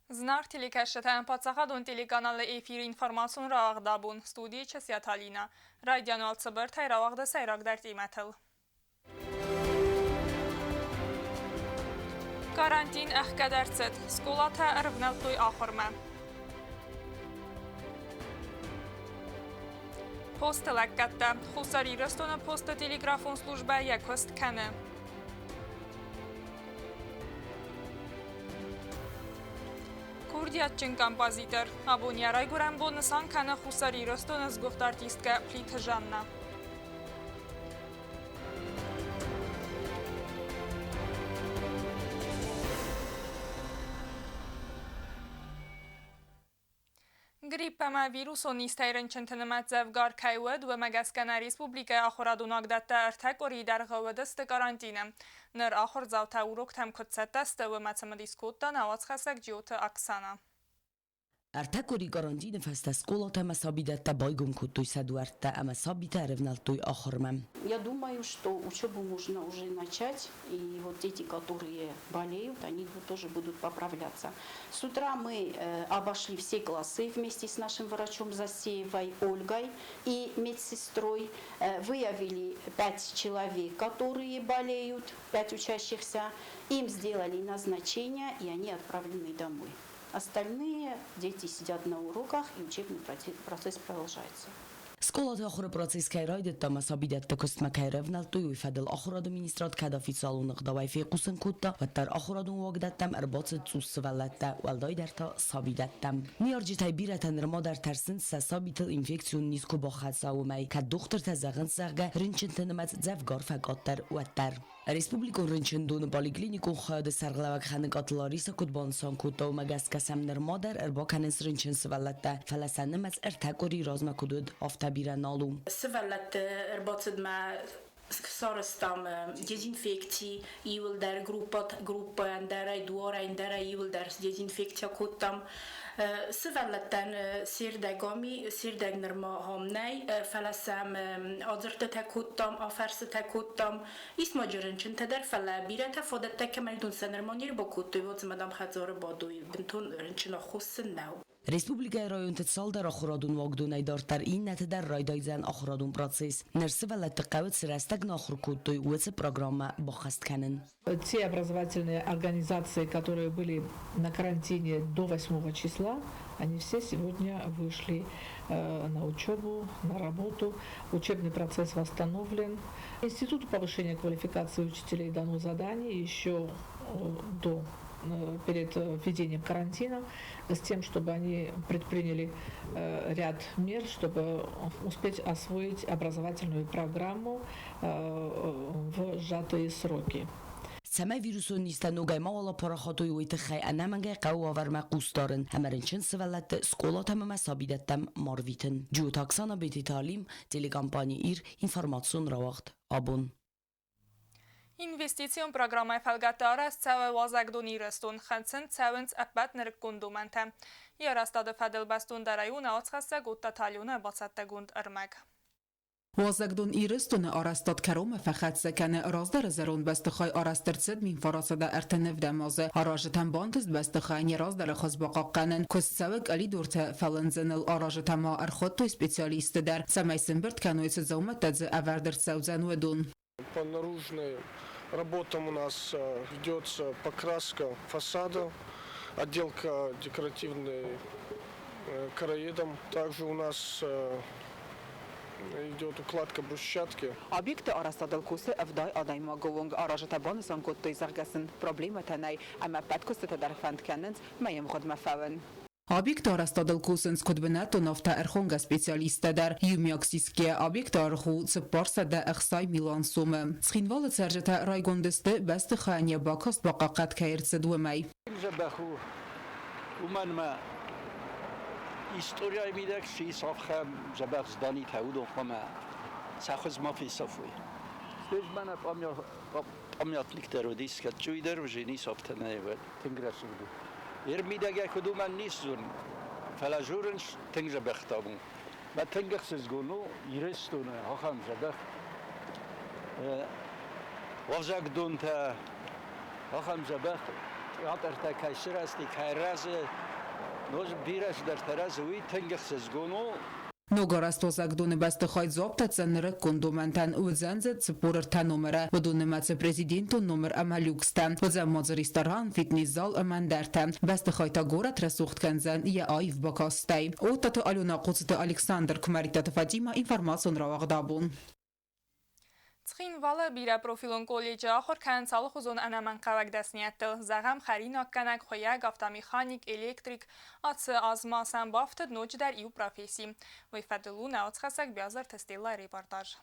Зынаргъ телекӕсджытӕ, паддзахадон телеканалы эфиры информацион рауагъд абон студийы Часиаты Алинӕ. Райдиан уал цыбыртӕй рауагъды сӕйрагдӕр темӕтыл. Карантин ӕхгӕд ӕрцыд, скъолатӕ ӕрывнӕлдтой ахуырмӕ. Посты лӕггӕдтӕ. Хуссар Ирыстоны посты телеграфон службӕ йӕ куыст кӕны. Курдиатджын композитор. Абон йӕ райгуырӕн бон нысан кӕны Хуссар Ирыстоны сгуыхт артисткӕ Плиты Жанна. Грипп ӕмӕ вирусон низтӕй рынчынты нымӕц дзӕвгар кӕй уыд, уымӕ гӕсгӕ нӕ республикӕйы ахуырадон уагдӕттӕ ӕртӕ къуырийы дӕргъы уыдысты карантины. Ныр ахуырдзаутӕ уроктӕм куыд цӕттӕ сты, уымӕ цымыдис кодта нӕ уацхӕссӕг Джиоты Оксана. Ӕртӕ къуыри карантины фӕстӕ скъолатӕ ӕмӕ сабидӕттӕ байгом кодтой сӕ дуӕрттӕ ӕмӕ сабитӕ ӕрӕвнӕлдтой ахуырмӕ. Я думаю, что учебу можно уже начать, и вот дети, которые болеют, они тоже будут поправляться. С утра мы обошли все классы вместе с нашим врачом Засеевой Ольгой и медсестрой. Выявили пять человек, которые болеют, пять учащихся. Им сделали назначение, и они отправлены домой. Остальные дети сидят на уроках, и учебный процесс продолжается. Скъолаты ахуыры процесс кӕй райдыдта ӕмӕ сабидӕтты куыстмӕ кӕй ӕрӕвнӕлдтой, уый фӕдыл ахуырады министрад кӕд официалон ӕгъдауӕй фехъусын кодта, уӕддӕр ахуырадон уагдӕттӕм ӕрбацыд цъус сывӕллӕттӕ, уӕлдайдӕр та сабидӕттӕм. Ныййарджытӕй бирӕтӕ нырма дӕр тӕрсынц сӕ сабитыл инфекцион низ куы бахӕца, уымӕй, кӕд дохтыртӕ зӕгъынц, зӕгъгӕ, рынчынты нымӕц дзӕвгар фӕкъаддӕр, уӕддӕр. Республикон рынчындоны поликлиникон хайады сӕргълӕууӕг Хӕныкъаты Лариса куыд банысан кодта, уымӕ гӕсгӕ сӕм нырма дӕр ӕрбакӕнынц рынчын сывӕллӕттӕ, фӕлӕ сӕ нымӕц ӕртӕ къуыри размӕ куыд уыд, афтӕ бирӕ нал у. Сывӕллӕтты ӕрбацыдмӕ сарӕзтам дезинфекци, иуылдӕр группӕ ӕндӕрӕй, дуарӕй ӕндӕрӕй иуылдӕр дезинфекци кодтам. Сывӕллӕттӕн се рдӕг ам и, се рдӕг нырма ам нӕй, фӕлӕ сӕм адзырдтытӕ кодтам, афӕрстытӕ кодтам. Ис ма джы рынчынтӕ дӕр, фӕлӕ бирӕтӕ фадӕттӕ кӕмӕн уыдон сӕ нырма не рбакодтой, уӕд цымӕ дам хӕдзары бадой, бынтон рынчын аххос сын нӕу. Республикӕйы районты цалдӕр ахуырадон уагдонӕй дарддӕр иннӕты дӕр райдайдзӕн ахуырадон процесс. Ныр сывӕллӕтты хъӕуы цы рӕстӕг нӕ ахуыр кодтой, уыцы программӕ баххӕст кӕнын. Те образовательные организации, которые были на карантине до 8 числа, они все сегодня вышли на учебу, на работу. Учебный процесс восстановлен. Институту повышения квалификации учителей дано задание еще до перед введением карантина с тем, чтобы они предприняли ряд мер, чтобы успеть освоить образовательную программу в сжатые сроки. Цӕмӕй вирусон низтӕ ногӕй мауал апарахат уой, уый тыххӕй ӕнӕмӕнгӕй хъӕуы уавӕрмӕ хъус дарын ӕмӕ рынчын сывӕллӕтты скъолатӕм ӕмӕ сабидӕттӕм ма рвитын. Джиоты Оксана, Бететы Алим, телекомпани «Ир», информацион рауагъд «Абон». Инвестицион программӕйы фӕлгӕтты арӕзт цӕуы уазӕгдон Ирыстон, хынцын цӕуынц ӕппӕт нырыккон домӕнтӕ. Йӕ арӕзтады фӕдыл бӕстондӕрӕй у нӕ уацхӕссӕг Отта Талионы бацӕттӕгонд ӕрмӕг. Уазӕгдон Ирыстоны арӕзтад кӕронмӕ фӕхӕццӕ кӕны. Раздӕры зӕронд бӕстыхай арӕзт ӕрцыд 1935 азы. Аразджытӕн бантыст бӕстыхайӕн йӕ раздӕры хуыз бахъахъхъӕнын. Куыст цӕуы къӕлидортӕ фӕлындзыныл. Аразджытӕ ма ӕрхуыдтой специалистты дӕр, цӕмӕй сын бырд кӕной, цы дзаумӕттӕ дзы ӕвӕрд ӕрцӕудзӕн, уыдон. По наружной работам у нас ведется покраска фасада, отделка декоративной короедом. Также у нас идет укладка брусчатки. Объекты арӕзтадыл кусы ӕвдай адӕймагы онг. Аразджытӕ банысан кодтой, зӕгъгӕ сын проблемӕтӕ нӕй ӕмӕ ӕппӕт куыстытӕ дӕр фӕнд кӕнынц мӕйы мгъуыдмӕ фӕуын. Объекты арӕзтадыл кусынц куыд бынӕттон, афтӕ ӕрхонгӕ специалисттӕ дӕр. Иумиаг сисгӕ объекты аргъ у 460 милуан сомы. Цхинвалы цӕрджытӕ райгонд сты, бӕстыхайӕн йӕ бакаст бахъахъхъӕд кӕй ӕрцыд, уымӕй. Дзӕбӕх у, уымӕн ӕмӕ историяйы мидӕг цы ис, ахӕм дзӕбӕх зданитӕ, уыдон хъуамӕ сӕ хуыз ма фесафой. Стӕй мӕнӕ памятник дӕр уыдис, кӕд чуй дӕр уже ницы афтӕ нӕ тынг рӕсугъд у. Йе рмидӕгӕй куыд уымӕн ницы дзурын, фӕлӕ дзурынц тынг дзӕбӕх там у. Мӕ тынг ӕхсызгон у Ирыстоны ахӕм дзӕбӕх уазӕгдонтӕ, ахӕм дзӕбӕх. Театртӕ кӕй сырӕзти, кӕй рӕзы, ноджы бирӕ цыдӕртӕ рӕзы, уый тынг ӕхсызгон у. Ногарӕзт уазӕгдоны бӕстыхай дзуапп дӕтдзӕн нырыккон домӕнтӕн, уыдзӕн дзы 43 номыры, уыдон нымӕцы президентон номыр ӕмӕ люкстӕ, уыдзӕн ма дзы ресторан, фитнес-зал ӕмӕ ӕндӕртӕ. Бӕстыхай та горӕт рӕсугъд кӕндзӕн йӕ аив бакастӕй. Оттаты Алена, Хъоцыты Александр, Куымӕридтаты Фатимӕ, информацион рауагъд абон. Цхинвалы бирӕпрофилон колледжы ахуыр кӕнынц алыхуызон ӕнӕмӕнгхъӕуӕг дӕсныйӕдтыл. Зӕгъӕм, хӕринаггӕнӕг, хуыйӕг, автомеханик, электрик. Ацы аз ма сӕм бафтыд ноджыдӕр иу професси. Уый фӕдыл у нӕ уацхӕссӕг Биазырты Стеллайы репортаж.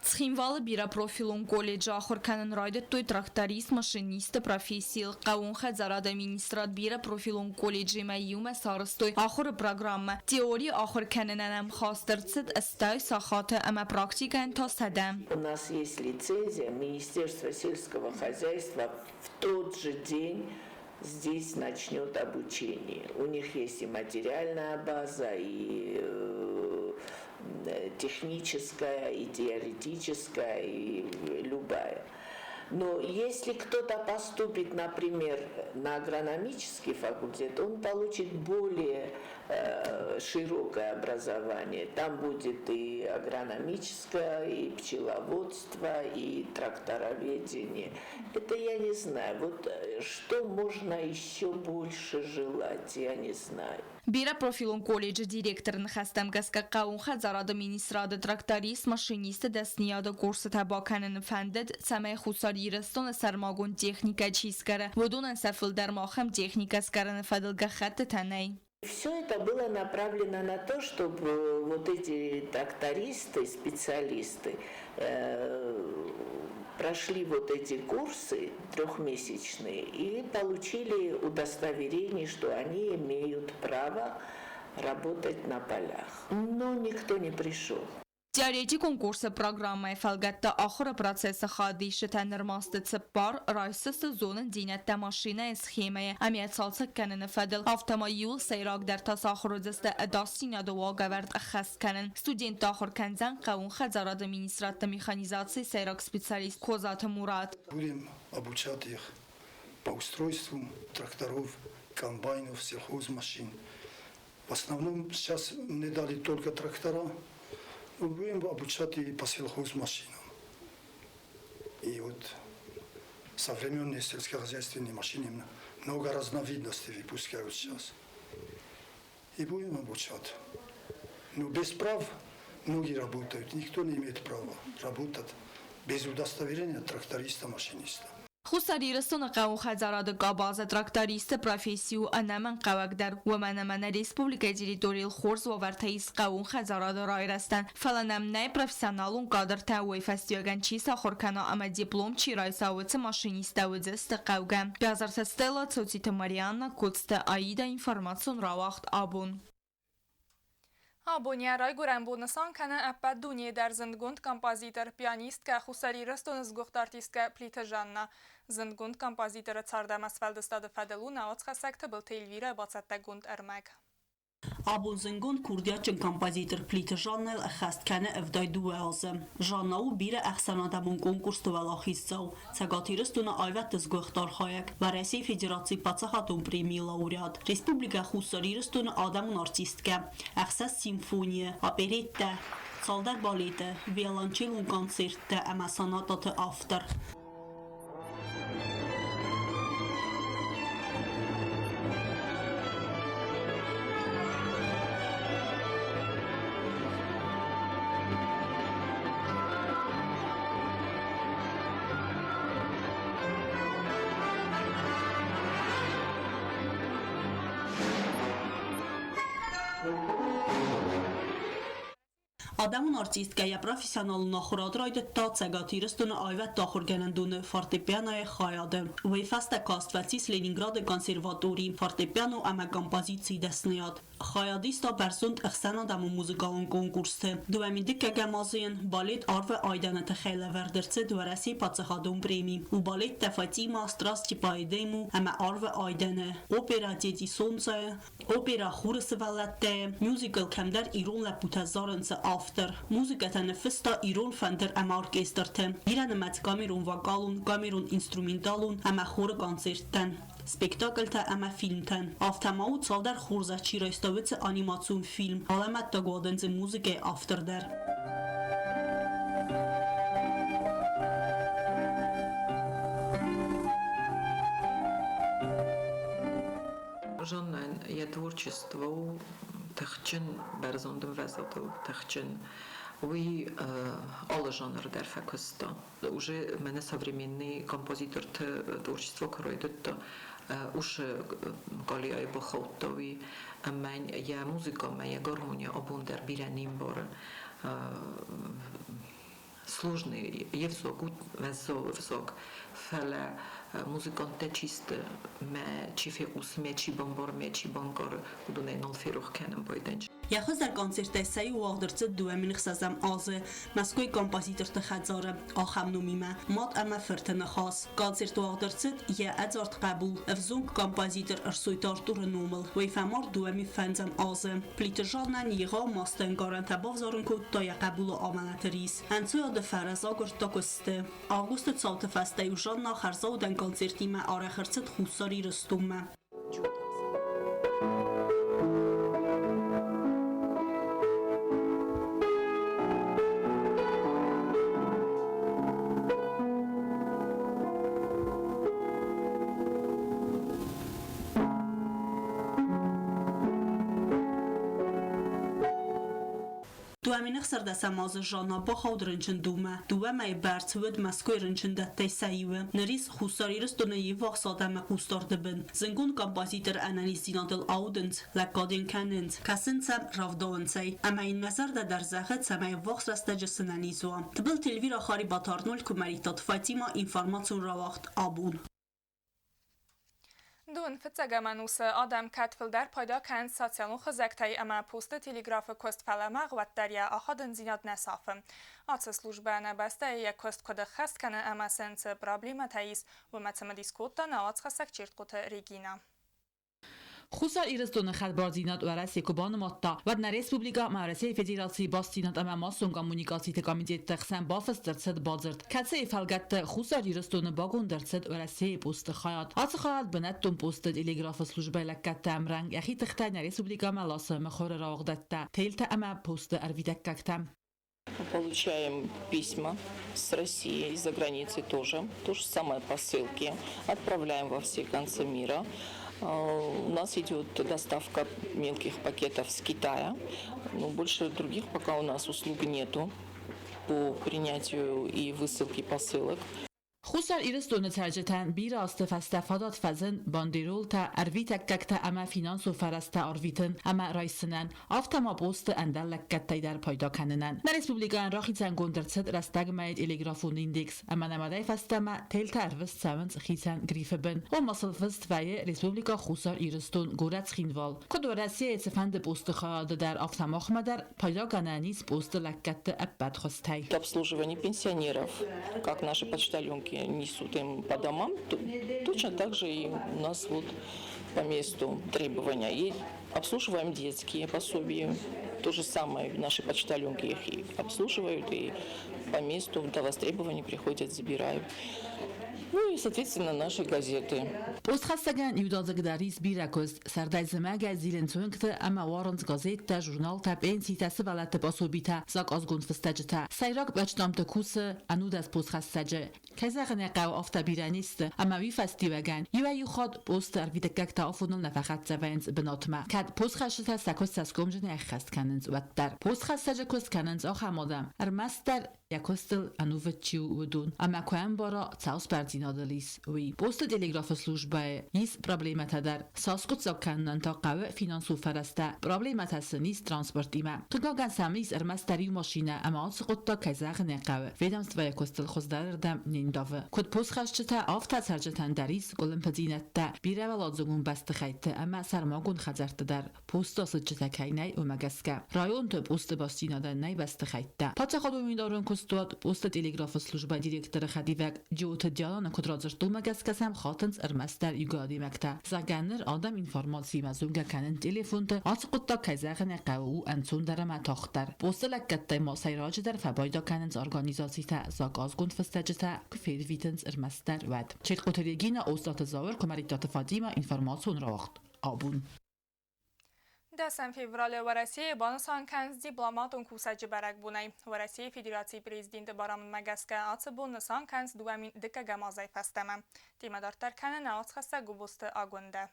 Цхинвалы бирӕпрофилон колледжы ахуыр кӕнын райдыдтой тракторист-машинисты профессийыл. Хъӕууон хӕдзарады министрад бирӕпрофилон колледжимӕ иумӕ сарӕзтой ахуыры программӕ. Теори ахуыр кӕнынӕн ӕмхаст ӕрцыд 80 сахаты ӕмӕ практикӕйӕн та 100. У нас есть лицензия Министерства сельского хозяйства в тот же день здесь начнет обучение. У них есть и материальная база, и техническая, и теоретическая, и любая. Но если кто-то поступит, например, на агрономический факультет, он получит более широкое образование. Там будет и агрономическое, и пчеловодство, и трактороведение. Это я не знаю. Вот что можно еще больше желать, я не знаю. Бирӕпрофилон колледжы директоры ныхӕстӕм гӕсгӕ хъӕууон хӕдзарады министрады тракторист-машинисты дӕсныйады курсытӕ бакӕныны фӕндыд, цӕмӕй Хуссар Ирыстоны сӕрмагонд техникӕ чи скӕры, уыдонӕн сӕ фылдӕр ахӕм техникӕ скӕрыны фӕдыл гӕххӕттытӕ нӕй. Все это было направлено на то, чтобы вот эти трактористы, специалисты прошли вот эти курсы трехмесячные и получили удостоверение, что они имеют право работать на полях. Но никто не пришел. Теоретикон курсы программӕйы фӕлгӕтты ахуыры процессы хайадисджытӕ нырма сты цыппар, райсдзысты зонындзинӕдтӕ машинӕйы схемӕйы ӕмӕ цалцӕг кӕныны фӕдыл, афтӕ ма иууыл сӕйрагдӕр та сахуыр уыдзысты ӕдасдзинады уагӕвӕрд ӕххӕст кӕнын. Студентты ахуыр кӕндзӕн хъӕууон хӕдзарады министрадты механизацийы сӕйраг специалист Козаты Мурат. Будем обучать их по устройству тракторов, комбайнов, сельхозмашин. В основном сейчас мне дали только трактора, но будем обучать и по сельхозмашинам. И вот современные сельскохозяйственные машины много разновидностей выпускают сейчас. И будем обучать. Но без прав многие работают. Никто не имеет права работать без удостоверения тракториста-машиниста. Хуссар Ирыстоны хъӕууон хӕдзарады къабазы трактористы професси у ӕнӕмӕнгхъӕуӕгдӕр, уымӕн ӕмӕ нӕ республикӕйы территорийыл хорз уавӕртӕ ис хъӕууон хӕдзарады райрӕзтӕн, фӕлӕ нӕм нӕй профессионалон кадртӕ, уый фӕстиуӕгӕн чи сахуыр кӕна ӕмӕ диплом чи райса, уыцы машинисттӕ уыдзысты хъӕугӕ. Бязырты Стелла, Цоциты Марианна, Коцты Аида, информацион рауагъд абон. Абон йӕ райгуырӕн бон нысан кӕны ӕппӕт дунейы дӕр зындгонд композитор, пианисткӕ, Хуссар Ирыстоны сгуыхт артисткӕ Плиты Жанна. Зындгонд композиторы цард ӕмӕ сфӕлдыстады фӕдыл у нӕ уацхӕссӕг Тыбылты Эльвирӕ бацӕттӕгонд ӕрмӕг. Абон зындгонд курдиатджын композитор Плиты Жаннӕйыл ӕххӕст кӕны 72 азы. Жанна у бирӕ ӕхсӕнадӕмон конкурсты уӕлахиздзау, Цӕгат Ирыстоны аивӕдты сгуыхт архайӕг, Уӕрӕсейы Федерацийы паддзахадон премийы лауреат, Республикӕ Хуссар Ирыстоны адӕмон артисткӕ, ӕхсӕз симфонийы, опереттӕ, цалдӕр балеты, виолончелон концерттӕ ӕмӕ сонататы автор. Адӕмон артисткӕ йӕ профессионалон ахуырад райдыдта Цӕгат Ирыстоны аивӕдты ахуыргӕнӕндоны фортепианойы хайады. Уый фӕстӕ каст фӕцис Ленинграды консерваторийы фортепиано ӕмӕ композицийы дӕсныйад. Хайад иста бӕрзонд ӕхсӕнадӕмон музыкалон конкурсты. 2002 азы йын балет Арвы айдӕны тыххӕй лӕвӕрд ӕрцыд Уӕрӕсейы паддзахадон преми. У балеттӕ Фатима, Страсти по Эдему ӕмӕ Арвы айдӕны, оперӕ Дети солнца, оперӕ Хуры сывӕллӕттӕ, мюзикл Кӕмдӕр ирон лӕппутӕ зарынц-ы автор. автор. Музыкӕтӕ ныффыста ирон фӕндыр ӕмӕ оркестрты, бирӕнымӕц камерон вокалон, камерон инструменталон ӕмӕ хоры концерттӕн, спектакльтӕ ӕмӕ фильмтӕн. Афтӕ ма у цалдӕр хорзӕх чи райста, уыцы анимацион фильм Алӕмӕттаг уадындзы музыкӕйы автор дӕр. Жаннӕн йӕ творчество у тыхджын, бӕрзонд ӕмвӕзадыл тыхджын. Уый алы жанры дӕр фӕкуыста. Уже мӕнӕ современный композиторты творчество куы райдыдта, уыцы къалиайы бахаудта уый. Ӕмӕ йӕ музыкӕ ӕмӕ йӕ гармония абон дӕр бирӕ не мбары. Сложный йе взаг у уӕззау ӕвзаг, фӕлӕ музыканттӕ чи сты, мӕ чи фехъусы, мӕ чи бамбары, мӕ чи банкъары, уыдонӕй нал ферох кӕнын байдайынц. Йӕ хуыздӕр концерттӕй сӕ иу уагъд ӕрцыд 2006 азы Мӕскуыйы композиторты хӕдзары ахӕм номимӕ «Мад ӕмӕ фырты ныхас». Концерт уагъд ӕрцыд йӕ ӕдзард хъӕбул, ӕвзонг композитор Ӕрсойты Артуры номыл. Уый фӕмард 2005 азы. Плиты Жаннӕн егъау мастӕнгарӕнтӕ бавзарын кодта йӕ хъӕбулы амӕлӕты рис. Ӕнцойады фӕрӕз агуырдта куысты. Августы цауты фӕстӕ-иу Жанна хӕрзаудӕн концертимӕ арӕх ӕрцыд Хуссар Ирыстонмӕ. 2016 азы Жанна бахауд рынчындонмӕ. Дыууӕ мӕйы бӕрц уыд Мӕскуыйы рынчындӕттӕй сӕ иуы. Ныр ис Хуссар Ирыстоны ивгъуыд адӕмы хъусдарды бын. Зынгонд композитор ӕнӕниздзинадыл аудынц, лӕггад ын кӕнынц, кӕсынц ӕм, рӕвдауынц ӕй. Ӕмӕ йын мӕ зӕрдӕ дӕр зӕгъы, цӕмӕй ӕввахс рӕстӕджы сынӕниз уа. Тыбылты Эльвира Харибаты Арнольд Куымӕридтаты Фатимӕ информацион рауагъд абон. Дон фыццӕгӕм ӕнусы адӕм кӕд фылдӕр пайда кӕнынц социалон хызӕгтӕй ӕмӕ посты телеграфы куыст, фӕлӕ мах уӕддӕр йӕ ахадындзинад нӕ сафы. Ацы службӕ нӕ бӕстӕйы йӕ куыст куыд ӕххӕст кӕны ӕмӕ сын цы проблемӕтӕ ис, уымӕ цымыдис кодта нӕ уацхӕссӕг Чертхъоты Регинӕ. Хуссар Ирыстоны хӕдбардзинад Уӕрӕсе куы банымадта, уӕд нӕ республикӕ ӕмӕ Уӕрӕсейы Федерацийы бастдзинад ӕмӕ массон коммуникациты комитетты хсӕн бафыст ӕрцыд бадзырд, кӕцыйы фӕлгӕтты Хуссар Ирыстоны багонд ӕрцыд Уӕрӕсейы посты хайад. Ацы хайад бынӕттон посты телеграфы службӕйы лӕггӕдты ӕмрӕнг йӕхи тыхтӕй нӕ республикӕмӕ ласы мыхуыры рауагъдӕттӕ, телтӕ ӕмӕ посты ӕрвитӕггӕгтӕ. Получаем письма с России, из-за границы тоже, то же самое посылки. Отправляем во все концы мира. У нас идет доставка мелких пакетов с Китая, но больше других пока у нас услуг нету по принятию и высылке посылок. Хуссар Ирыстоны цӕрджытӕн бирӕ азты фӕстӕ фадат фӕзынд бандеролтӕ, ӕрвитӕггӕгтӕ ӕмӕ финансон фӕрӕзтӕ арвитын ӕмӕ райсынӕн, афтӕ ма посты ӕндӕр лӕггӕдтӕй дӕр пайда кӕнынӕн. Нӕ республикӕйӕн рахицӕнгонд ӕрцыд рӕстӕгмӕйы телеграфон индекс ӕмӕ нымадӕй фӕстӕмӕ телтӕ ӕрвыст цӕуынц хицӕн грифы бын. Ома сыл фыст вӕййы Республикӕ Хуссар Ирыстон, горӕт Цхинвал. Куыд Уӕрӕсейы цыфӕнды посты хайады дӕр, афтӕ махмӕ дӕр пайдагӕнӕн ис посты лӕггӕдты ӕппӕт хуызтӕй. Обслуживание пенсионеров, как наши почтальонки несут им по домам, точно так же и у нас вот по месту требования. И обслуживаем детские пособия. То же самое наши почтальонки их и обслуживают, и по месту до востребования приходят, забирают. Ну и, соответственно, наши газеты. Постхӕссӕгӕн иудадзыгдӕр ис бирӕ куыст. Сӕрдӕй зымӕгӕй зилынц уынгты ӕмӕ уарынц газеттӕ, журналтӕ, пенситӕ, сывӕллӕтты пособитӕ, закъазгонд фыстӕджытӕ. Сӕйраг почтамты кусы ӕнудӕс постхӕссӕджы. Кӕй зӕгъын ӕй хъӕуы, афтӕ бирӕ не сты, ӕмӕ уый фӕстиуӕгӕн иуӕй-иу хатт посты ӕрвитӕггӕгтӕ афоныл нӕ фӕхӕццӕ вӕййынц бынатмӕ. Кӕд постхӕсджытӕ сӕ куыст цӕсгомджынӕй ӕххӕст кӕнынц, уӕддӕр. Постхӕссӕджы куыст кӕнынц ахӕм адӕм, ӕрмӕстдӕр йӕ куыстыл ӕнувыд чи у, уыдон, ӕмӕ куы ӕмбара, цӕусбардзинадыл ис, уый. Посты телеграфы службӕйы ис проблемӕтӕ дӕр. Саскъуыддзаг кӕнынӕн та хъӕуы финансон фӕрӕзтӕ. Проблемӕтӕ сын ис транспортимӕ. Хъыгагӕн сӕм ис ӕрмӕстдӕр иу машинӕ ӕмӕ ацы хъуыддаг, кӕй зӕгъын ӕй хъӕуы, ведомствойы куыстыл хуыздӕрырдӕм не ндавы. Куыд постхӕсджытӕ, афтӕ цӕрджытӕн дӕр ис къуылымпыдзинӕдтӕ бирӕуӕладзыгон бӕстыхӕйтты ӕмӕ сӕрмагонд хӕдзӕртты дӕр. Посты цытджытӕ кӕй нӕй, уымӕ гӕсгӕ районты посты бастдзинадӕн нӕй бӕстыхӕйттӕ. Паддзахадон минӕварон куыст куыстуат Посты телеграфы службӕйы директоры хӕдивӕг Джиоты Диананы куыд радзырдта, уымӕ гӕсгӕ сӕм хатынц ӕрмӕстдӕр иугай адӕймӕгтӕ. Зӕгъгӕ, ныр адӕм информациимӕ зонгӕ кӕнын телефонты, ацы хъуыддаг, кӕй зӕгъын ӕй хъӕуы, у ӕнцондӕр ӕмӕ тагъддӕр. Посты лӕггӕдтӕй ма сӕйраджыдӕр фӕпайда кӕнынц организацитӕ, заказгонд фыстӕджытӕ куы фервитынц, ӕрмӕстдӕр уӕд. Четкъоты Регинӕ, Остъаты Зауыр, Куымӕридтаты Фатимӕ, информацион рауагъд. Абон. 10 февралы Уӕрӕсейы банысан кӕнынц дипломатон кусӕджы бӕрӕгбонӕй. Уӕрӕсейы Федерацийы президенты барамындмӕ гӕсгӕ ацы бон нысан кӕнынц 2000 дыккӕгӕм азӕй фӕстӕмӕ. Темӕ дарддӕр кӕны нӕ уацхӕссӕг Гуыбузты Агуындӕ.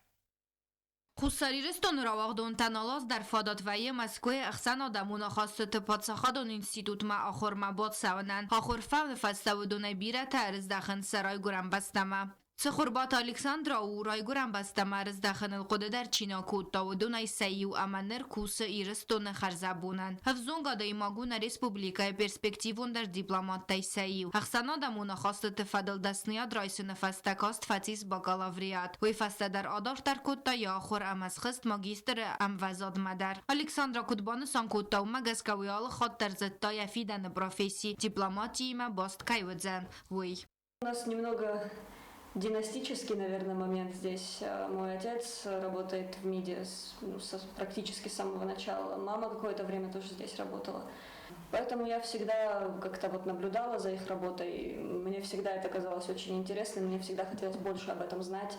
Хуссар Ирыстоны рауагъдонтӕн алаз дӕр фадат вӕййы Мӕскуыйы ӕхсӕнадӕмон ахастыты паддзахадон институтмӕ ахуырмӕ бацӕуынӕн. Ахуыр фӕуыны фӕстӕ уыдонӕй бирӕтӕ ӕрыздӕхынц сӕ райгуырӕн бӕстӕмӕ. Цыхуырбаты Александра у, райгуырӕн бӕстӕмӕ ӕрыздӕхыныл хъуыды дӕр чи нӕ кодта, уыдонӕй сӕ иу ӕмӕ ныр кусы Ирыстоны хӕрзӕбонӕн. Ӕвзонг адӕймаг у нӕ республикӕйы перспективондӕр дипломаттӕй сӕ иу. Ӕхсӕнадӕмон ахастыты фӕдыл дӕсныйад райсыны фӕстӕ каст фӕцис бакалавриат. Уый фӕстӕ дӕр адарддӕр кодта йӕ ахуыр ӕмӕ схызт магистры ӕмвӕзадмӕ дӕр. Александра куыд банысан кодта, уымӕ гӕсгӕ уый алы хатт дӕр зыдта йӕ фидӕны професси дипломатиимӕ баст кӕй уыдзӕн, уый. У нас немного династический, наверное, момент здесь. Мой отец работает в МИДе ну, практически с самого начала. Мама какое-то время тоже здесь работала. Поэтому я всегда как-то вот наблюдала за их работой. Мне всегда это казалось очень интересным, мне всегда хотелось больше об этом знать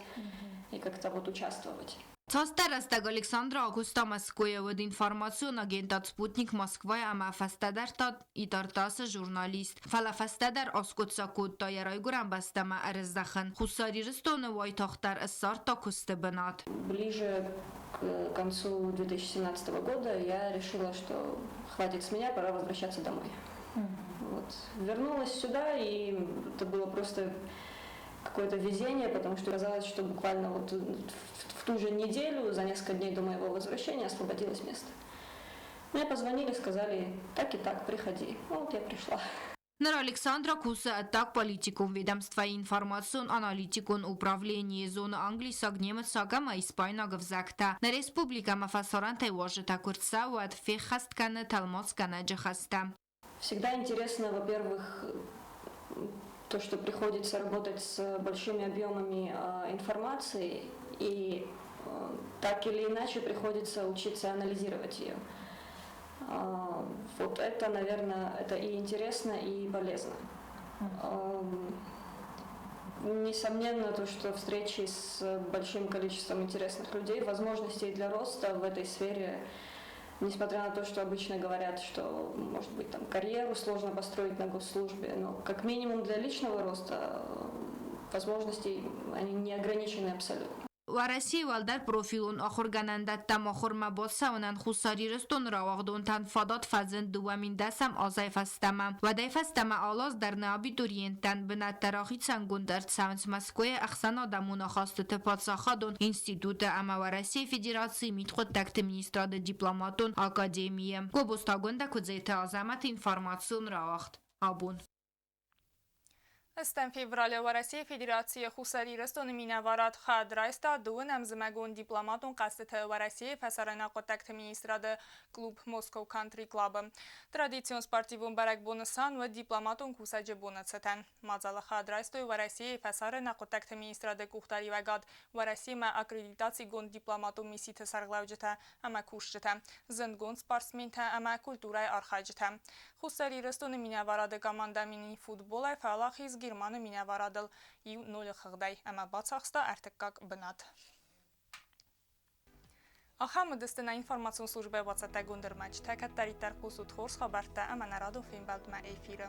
и как-то вот участвовать. Цасдӕр рӕстӕг Александра акуыста Мӕскуыйы, уыд информацион агентад «Спутник Москвайы» ӕмӕ фӕстӕдӕр та ИТАРТАС-ы журналист. Фӕлӕ фӕстӕдӕр аскъуыддзаг кодта йӕ райгуырӕн бӕстӕмӕ ӕрыздӕхын. Хуссар Ирыстоны уайтагъддӕр ссардта куысты бынат. Ближе к концу 2017 года я решила, что хватит с меня, пора возвращаться домой. Вот. Вернулась сюда, и это было просто какое-то везение, потому что казалось, что буквально вот в ту же неделю, за несколько дней до моего возвращения, освободилось место. Мне позвонили, сказали, так и так, приходи. Ну вот я пришла. Ныр Александра кусы ӕддагполитикон ведомствӕйы информацион-аналитикон управленийы зоны англисаг, немыцаг ӕмӕ испайнаг ӕвзӕгтӕ. Нӕ республикӕмӕ фӕсарӕнтӕй уазджытӕ куы рцӕуы, уӕд феххӕст кӕны тӕлмацгӕнӕджы хӕстӕ. Всегда интересно, во-первых, то, что приходится работать с большими объемами информации, и так или иначе приходится учиться анализировать ее. Вот это, наверное, это и интересно, и полезно. Несомненно, то, что встречи с большим количеством интересных людей, возможностей для роста в этой сфере, несмотря на то, что обычно говорят, что, может быть, там карьеру сложно построить на госслужбе, но как минимум для личного роста возможностей они не ограничены абсолютно. Уӕрӕсейы уӕлдӕр профилон ахуыргӕнӕндӕттӕм ахуырмӕ бацӕуынӕн Хуссар Ирыстоны рауагъдонтӕн фадат фӕзынд 2010 азӕй фӕстӕмӕ. Уӕдӕй фӕстӕмӕ алы аз дӕр нӕ абитуриенттӕн бынӕттӕ рахицӕнгонд ӕрцӕуынц Мӕскуыйы ӕхсӕнадӕмон ахастыты паддзахадон институты ӕмӕ Уӕрӕсейы Федерацийы мидхъуыддӕгты министрады дипломатон академийы. Гобозты Агуындӕ Куыдзеты Азӕмӕты информацион рауагъд. Абон. Ӕстӕм февралы Уӕрӕсейы Федерацийы Хуссар Ирыстоны минӕварад хайад райста дыууынӕм зымӕгон дипломатон хъӕзтыты Уӕрӕсейы фӕсарӕйнаг хъуыддӕгты министрады клуб Moscow Country Club-ы. Традицион спортивон бӕрӕгбоны нысан уыд дипломатон кусӕджы боны цытӕн. Мадзалы хайад райстой Уӕрӕсейы фӕсарӕйнаг хъуыддӕгты министрады къухдариуӕгад, Уӕрӕсемӕ аккредитацигонд дипломатон мисситы сӕргълӕуджытӕ ӕмӕ кусджытӕ, зындгонд спортсментӕ ӕмӕ культурӕйы архайджытӕ. Хуссар Ирыстоны минӕварады командӕ мини-футболӕй фӕуӕлахиз Германы минӕварадыл 1-0 хыгъдӕй ӕмӕ бацахста ӕртыккаг бынат. Ахӕм уыдысты нӕ информацион службӕйы бацӕттӕгонд ӕрмӕджытӕ. Кӕддӕриддӕр хъусут хорз хабӕрттӕ ӕмӕ нӕ радон фембӕлдмӕ эфиры.